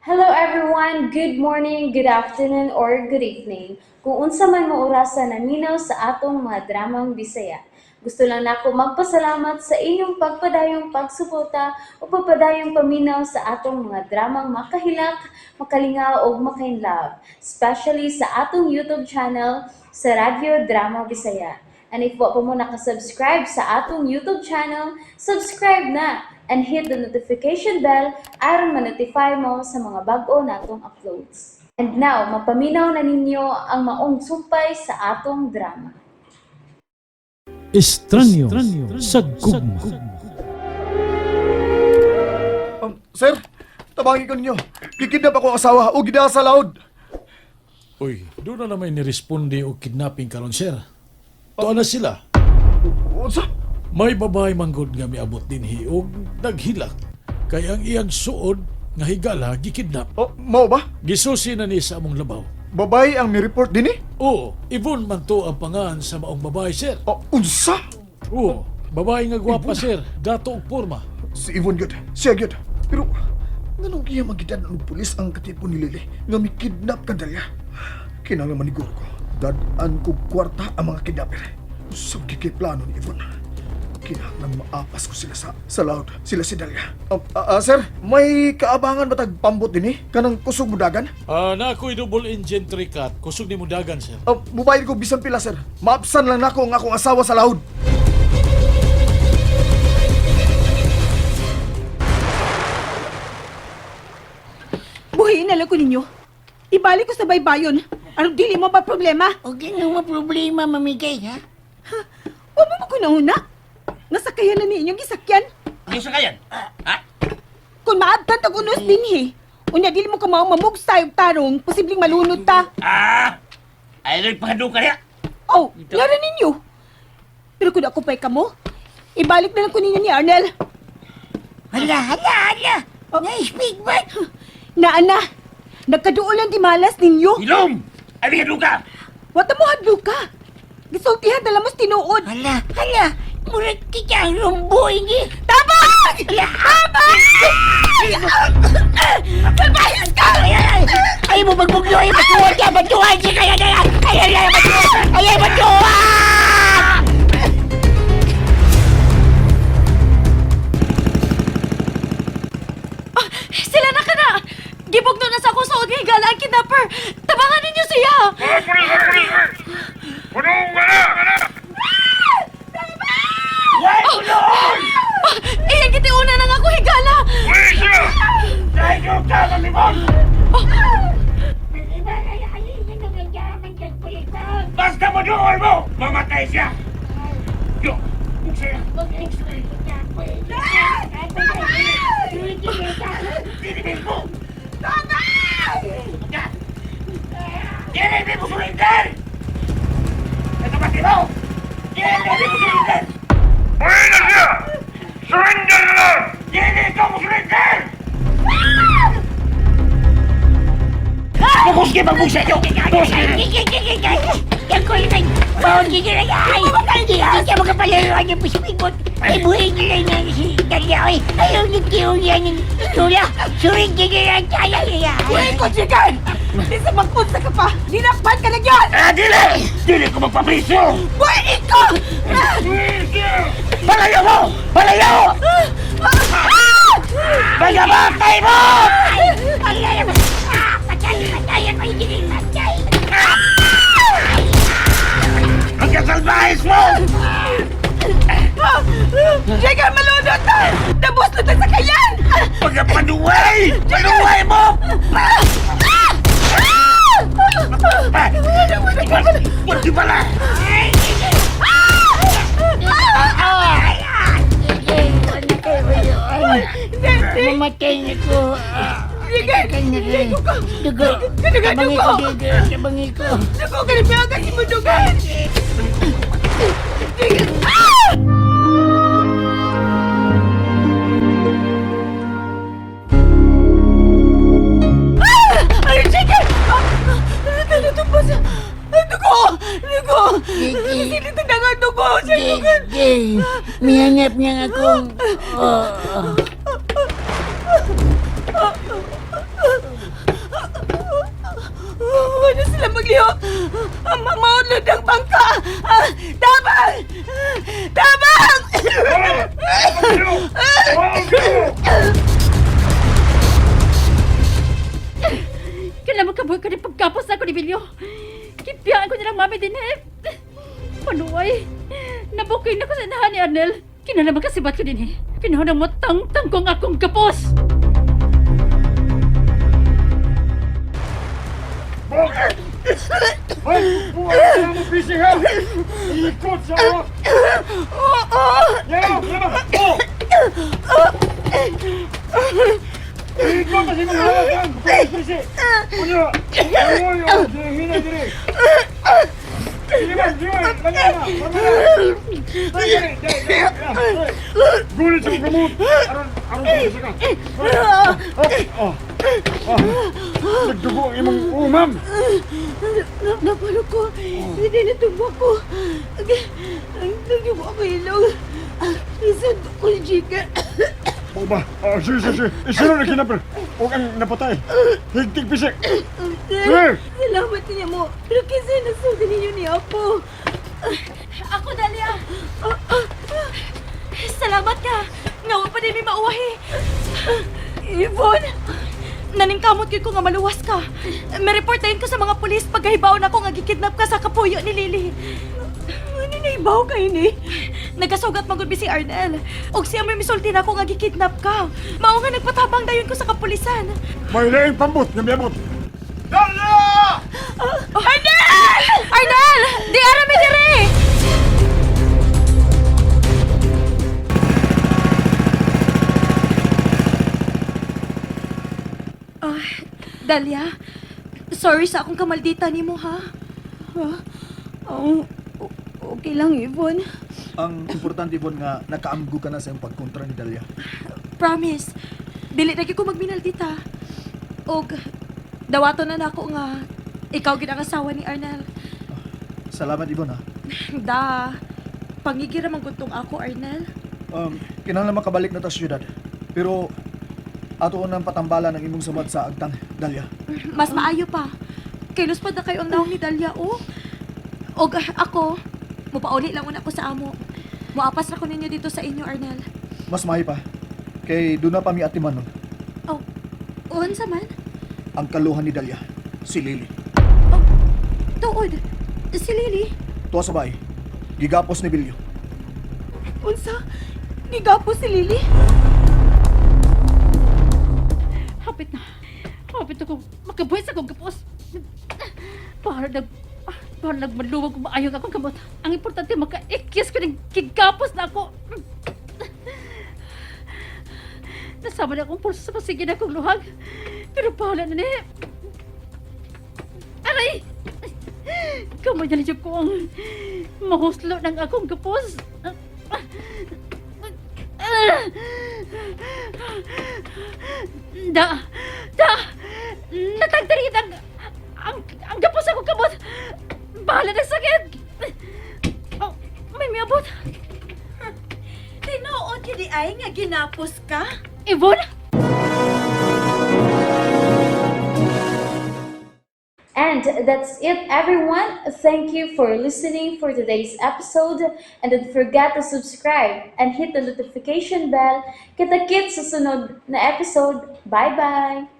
Hello everyone! Good morning, good afternoon, or good evening. Kung unsa man mo orasa naminaw sa atong mga dramang Bisaya. Gusto lang nako magpasalamat sa inyong pagpadayong pagsuporta o pagpadayong paminaw sa atong mga dramang makahilak, makalingaw ug makainlove, especially sa atong YouTube channel sa Radyo Drama Bisaya. And if wa pa mo nakasubscribe sa atong YouTube channel, subscribe na and hit the notification bell aron ma-notify mo sa mga bag-o natong uploads. And now, mapaminaw na ninyo ang maong sumpay sa atong drama. Estranyo sa gugma. Sir, tabangin ko ninyo. Gikidnap ako ang asawa o gidala sa laod. Uy, doon na naman niresponde og kidnapping karon, sir. Tuwa na sila. Unsa? May babae manggod nga miabot dinhi og naghilak. Kay ang iyang suod nga higala gikidnap. Oh, mao ba? Gisusi na ni sa among labaw. Babae ang mi-report dinhi? Oo, Yvonne man to ang pangan sa maong babae, sir. Oh, unsa? Oo, babae nga gwapa, sir. Dato og porma. Si Yvonne gyud. Siya gyud. Pero nganong iya magidan ang pulis ang katipo ni Lily nga mi-kidnap kan Dalia? Kinahanglan maniguro ko. Dad-an ko kwarta ang mga kidnapper. Unsa gyud kay plano ni Yvonne? Kinahanglan maapas ko sila sa laod. Sila si Dalia. Sir, may kaabangan ba tag pambot dinhi? Kanang kusog mudagan? Ah, na ako'y double engine tricat. Kusog ni mudagan, sir. Mubayad ko bisan pila, sir. Maapsan lang nako ang akong asawa sa laod. Buhiin na lang ko ninyo. Ibalik ko sa baybayon. Anong dili mo ba problema? Okay nga mo problema, mamigay, ha? Huwag mo ko nauna. Nasakayan na niinyong gisakyan. Yung sakayan? Ha? Kung maabtan tag unos dinhi. Unya dili mo kamao mamugsay og tarong, posibleng malunod ta. Ah! Ay, nagpahadong ka niya. Oh, ngara ninyo. Pero kung ako pa'y kamo, ibalik na lang ko ninyo ni Arnel. Hala, hala, hala! Oh. Na-speak ba? Naa na. Nagkaduol ang dimalas ninyo. Ilong! Ay, hadong ka! Wata mo hadlo ka. Gisultihan na lang mo sa tinuod. Hala, hala! Murag kita ang rumboy ni! Tabang! Tabang! Salbahis ka! Ay, ay, ay mo magbuglo! Ay, matuwa ka! Matuwa! Ay, ay, ay, ay, ay, ay, ay, matuwa! Ay, ay, matuwa! Ah, sila na ka na! Gibugno na sa akong suod nga higala ang kidnapper! Tabangan ninyo siya! Why, punoon! Ah, iyang gitiuna na nga ako higala! Dahil ka, mamimon! Basta mo doon mo! Mamatay siya! Yo! Buksan na! Buksan Dili mo! Tama! Dili mo surrender! Ito ba mo? Dili mo surrender! Buhay na siya! Surrender na lang! Dili ka mo surrender! Bukuski magbuksan niyo! Uy, kutsikan! Di sa magpunta ka pa! Dinakpan ka na yun! Ah, dili! Dili ko magpapriso! Uy, ikaw! Palayo mo! Palayo! Pagamatay mo! Ang kasalbahis mo! Jagger, malunod na! Nabos na tayo sa kayan! Pagkapanuway! Panuway mo! Pwede pala! Mamatay na ko. Jagger! Dugo ka! Dugo. Dugo! Tabangi Dugo! ko, dugo. Tabangi ko. Dugo ka na ba? Kasi mo dugan! Jagger! Ah! Ah! Ay, Jagger! Ah! Ano ba siya? Ay, dugo! Dugo! Silid na nga dugo! Jagger! Gay, mihanap niya akong... Oh. Makabuhi ko ni pagkapos na ako ni Bilyo. Kipiyaan ko nilang mami din eh. Panuay, nabukin na ko sa inahan ni Arnel. Kinalaman kasibat ko din eh. Pinahon mo tang-tang kong akong kapos. Hoy! Buhay na mo busy ha! Ikot sa ako! Yaw! Yaw! Oh! Ikot kasi mga halagan! Busy! Unya! Unya! Unya! Hina diri! Sige ba! Sige ba! Langa na! Langa na! Dali! Dali! Gulit sa gamot! Aron! Aron sa ka! Oh! Oh! Nagdugo ang imong umam! Napalo ko. Hindi natumba ko. Ang nagdugo ako ilong. Isod ko, Jigger. Mao ba? Ah, sige, sige, sige. Isino na kinapir. Huwag ang napatay. Higtig pisik. Sir, salamat niya mo. Pero kasi nasulti ninyo ni Apo. Ako, Dalia. Salamat ka. Ngawa pa din may mauwahi. Yvonne! Naningkamot gyud ko nga maluwas ka. May report dayon ko sa mga pulis pagkahibaw na ko nga gikidnap ka sa kapuyo ni Lily. Ano na ibaw kayo ni? Nagkasugat magud si Arnel. Og siya may misulti na ako nga gikidnap ka. Mao nga nagpatabang dayon ko sa kapulisan. May laing pambot nga miabot. Arnel! Arnel! Di ara mi diri! Ah, Dalia, sorry sa akong kamaldita nimo ha. Oh, okay lang, Yvonne. Ang importante, Yvonne, nga nakaamgo ka na sa iyong pagkontra ni Dalia. Promise, dili na gyud ko magminaldita. Og dawaton na nako nga ikaw gid ang asawa ni Arnel. Salamat, Yvonne, ha. Da, pangigira man gud tong ako, Arnel. Kinahanglan makabalik na ta sa syudad. Pero ato nang patambala ng imong samad sa agtang, Dalia. Mas maayo pa. Kay luspad na kayo ang naong ni Dalia, oh. Og ako, mupauli lang una ko sa amo. Muapas ra ko ninyo dito sa inyo, Arnel. Mas maayo pa. Kay doon na pa mi atiman nun, Oh, unsa man? ang kaluhan ni Dalia, si Lily. Oh, tuod. Si Lily. Tuwa sa bahay, gigapos ni Bilyo. Unsa? Gigapo si Lily? Hapit na. Hapit ako. Makabuhay sa akong kapos. Para nag... Para nagmaluwag kung maayong akong kamot. Ang importante, makaikis ko ng gigapos na ako. Nasama na akong pulso sa pasigin akong luhag. Pero bahala na ni. Aray! Kamay na niyo ko ang mahuslo ng akong kapos. Da! Da! Natagdarin ang gapos ako kamot! Bahala na sakit! Oh, may miabot! Tinuod yun ay nga ginapos ka? Yvonne? And that's it, everyone. Thank you for listening for today's episode. And don't forget to subscribe and hit the notification bell. Kita-kits sa sunod na episode. Bye-bye!